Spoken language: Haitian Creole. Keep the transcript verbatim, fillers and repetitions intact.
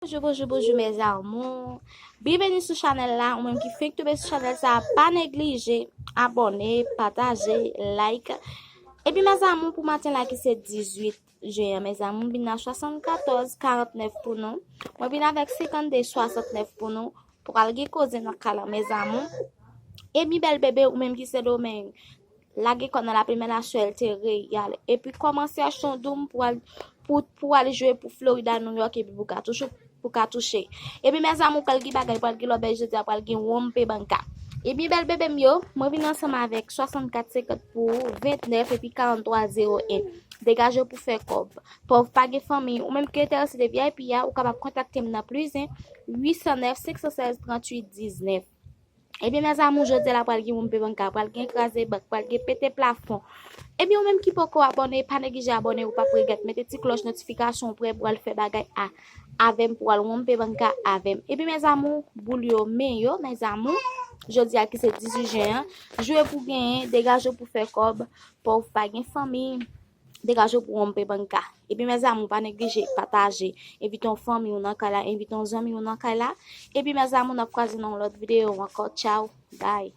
Bonjou, bonjou, bonjou, mes amours. Byenveni sou chanèl la. Ou menm ki fenk tonbe sou chanèl sa, pa neglije abòne, pataje, like. Epi, mes amours, pou maten la ki se dizuit jen an, mes amours, m vin a swasannkatòz karantnèf pou nou. Mwen vin avèk senkannde swasantnèf pou nou. Pral gen koze nan kay la, mes amours. Epi, bèl bebe, ou menm ki Sendomeng, lage kò nan lapli, men la sèl te reyal. Epi kòmanse achte yon doum pou al, pou, pou al jwe pou Florida, New York, epi pou ka touche, pou ka touche. Epi, mes amours, pral gen bagay, pral gen lòbèy jodi a, pral gen wonmpe banka. Epi, bèl bebe m yo, mwen vin ansanm avèk swasannkat senkant pou ventnèf epi karanntwa zewo en. Degaje w pou fè kòb. Pòv pa gen fanmi. Ou menm ki enterese de V I P a, ou kapab kontakte m nan plis en, uitsannèf senksannèz tranntuit diznèf. Ebyen, mes amours, jodi a la pral gen wonmpe banka, pral gen kraze bank, pral gen pete plafon. Ebyen, ou menm ki poko abòne, pa neglije abòne, ou p ap regrèt. Mete ti klòch notifikasyon ou prè pou al fè bagay a avè m, pou al wonmpe banka avè m. Ebyen, mes amours, boul yo, men yo, mes amours, jodi a ki se dizuit jen an, jwe pou genyen, degaje w pou fè kòb, pòv pa gen fanmi, degaje w pou wonmpe banka. Epi, mes amours, pa neglije pataje. Envite yon fanmi w nan kay la, envite yon zanmi w nan kay la. Epi, mes amours, n ap kwaze nan yon lòt videyo ankò. Tchaw, bye.